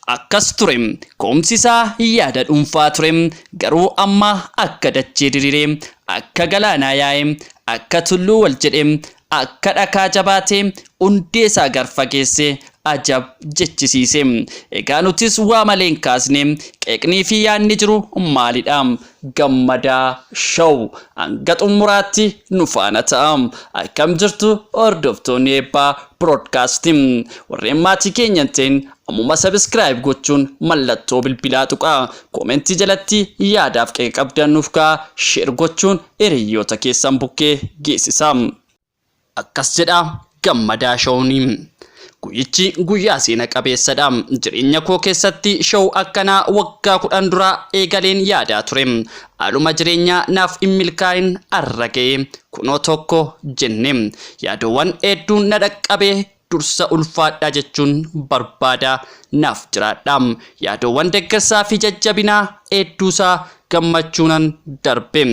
Akkas ture. Ka'umsi isaa yaada dhuunfaa ture. Garuu amma akka dachee diriiree, akka galaanaa yaa'ee, akka tulluu wal jedhee, akka dhakaa jabaatee hundee isaa gar fageesse ajab jechisiise. Egaa nutis waa malee hin kaasne. Qeeqnii fi yaadni jiru maalidha? Gammadaa Show hanga xumuraatti nu faana ta'a. Akkam jirtu hordoftoonni Eebbaa Broadcast? Warreen maatii keenya hin ta'in ammuma subscribe gochuun mallattoo bilbilaa tuqaa. Koomentii jalatti yaadaaf qeeqa qabdan nuuf kaa'aa. Share gochuun hiriyoota keessan bukkee geessisaa. Akkas jedha Gammadaa Showni. Guyyichi guyyaa seena qabeessadha. Jireenya koo keessatti show akkanaa waggaa 10 dura eegaleen yaadaa ture. Haaluma jireenyaa naaf hin milkaa'in har'a ga'e. Kunoo tokko jenne. Yaadoowwan hedduun na dhaqqabe dursa ulfaadhaa jechuun barbaada. Naaf jiraadha. Yaadoowwan deggersaa fi jajjabinaa hedduusaa gammachuunan darbe.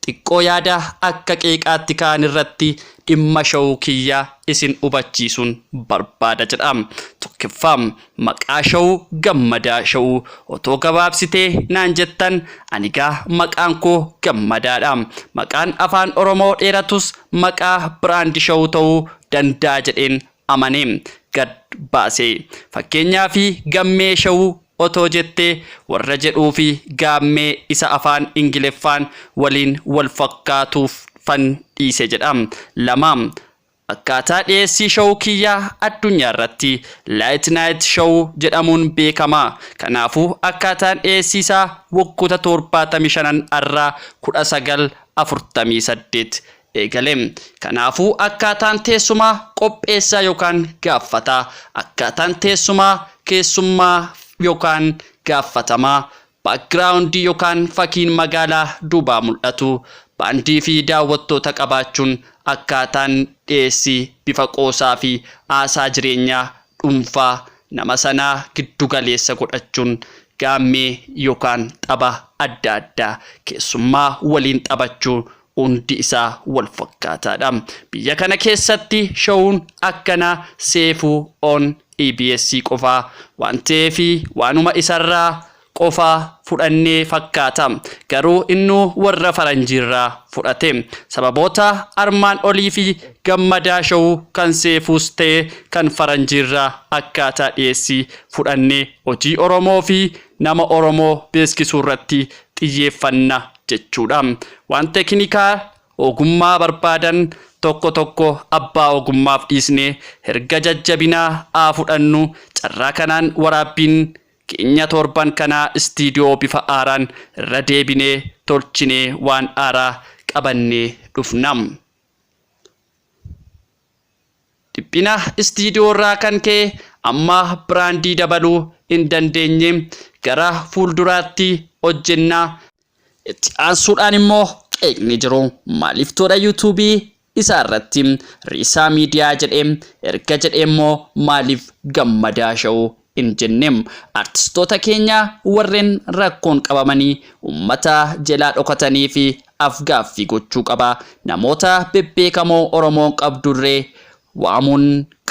Xiqqoo yaada akka qeeqaatti ka'an irratti dhimma show kiyya isin hubachiisuun barbaada jedha. Tokkoffaa, maqaa show Gammadaa Show otoo gabaabsitee naan jettan ani gaa maqaan koo Gammadaadha. Maqaan Afaan Oromoo dheeratus maqaa brand show ta'uu danda'a jedheen amane gad baase. Fakkeenyaaf Gammee Show otoo jettee warra jedhuu fi Gaammee isa afaan Ingiliffaan waliin wal fakkaatuufan dhiise jedha. 2, Akkaataa dhiyeessii show kiyyaa addunyaa irratti Late Night Show jedhamuun beekama. Kanaafuu akkaataan dhiyeessii isaa waggoota 75n arraa 1948 eegale. Kanaafuu akkaataan teessumaa qopheessaa yookaan gaaffataa, akkaataan teessumaa keessummaa yookaan gaaffatamaa, background yookaan fakiin magaalaa duubaa mul'atu, baandii fi daawwattoota qabaachuun akkaataan dhiyeessii bifa qoosaa fi haasaa jireenyaa dhuunfaa nama sanaa giddu galeessa godhachuun gaammee yookaan tapha adda addaa keessummaa waliin taphachuu hundi isaa wal fakkaataadha. Biyya kana keessatti showuun akkanaa Seefuu on EBS qofaa waan ta'eef waanuma isarraa qofaa fudhannee fakkaata. Garuu innuu warra faranjiirraa fudhate. Sababoota armaan olii fi Gammadaa Show kan Seefuus ta'e kan faranjiirraa akkaataa dhiyeessii fudhannee hojii Oromoo fi nama Oromoo beeksisuu irratti xiyyeeffanna jechuudha. Waan teeknikaa ogummaa barbaadan tokko tokko abbaa ogummaaf dhiisnee herga jajjabinaa haa fudhannu. Carraa kanaan waraabbiin keenya torban kanaa istiidiyoo bifa haaraan irra deebinee tolchinee waan haaraa qabannee dhufna. Dhiphina istiidiyoo irraa kan ka'e amma biraandii dabaluu hin dandeenye. Gara fuulduraatti hojjenna. Itti aansuudhaan immoo qeeqni jiru maaliif toora yuutuubii isaa irratti Riisaa Miidiyaa jedhee erga jedhee immoo maaliif Gammadaa Show hin jenne? Artistoota keenya warreen rakkoon qabamanii uummata jelaa dhokatanii fi afgaaffii gochuu qaba. Namoota bebbeekamoo Oromoon qabdurree waamuun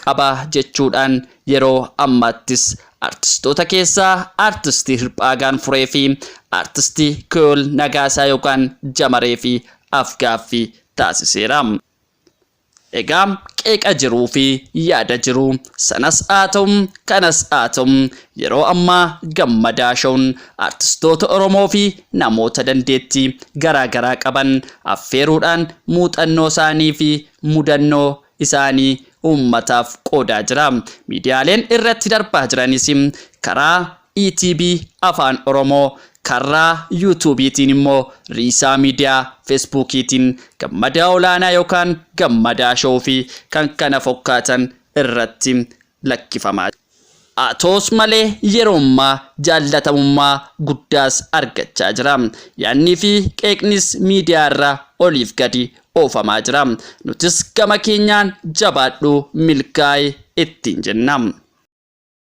qaba jechuudhaan yeroo ammaattis artistoota keessaa artisti Hirphaa Gaanfuree fi artisti Kiyool Nagaasaa yookaan Jamaree fi afgaaffii taasiseera. Egaa qeeqa jiruu fi yaada jiru sanas haa ta'u kanas haa ta'u yeroo ammaa Gammadaa Show'n artistoota Oromoo fi namoota dandeettii garaa garaa qaban affeeruudhaan muuxannoo isaanii fi mudannoo isaanii uummataaf qoodaa jira. Miidiyaaleen irratti darbaa jiranis karaa ETB Afaan Oromoo, karraa Yuutuubiitiin immoo Riisaa Miidiyaa, Feesbuukiitiin Gammadaa Olaanaa yookaan Gammadaa Show fi kan kana fokkaatan irratti lakkifamaa jira. Haa ta'us malee yeroo ammaa jaallatamummaa guddaas argachaa jira. Yaadnii fi qeeqnis miidiyaa irra oliif gadi oofamaa jira. Nutis gama keenyaan jabaadhu milkaa'i ittiin jenna.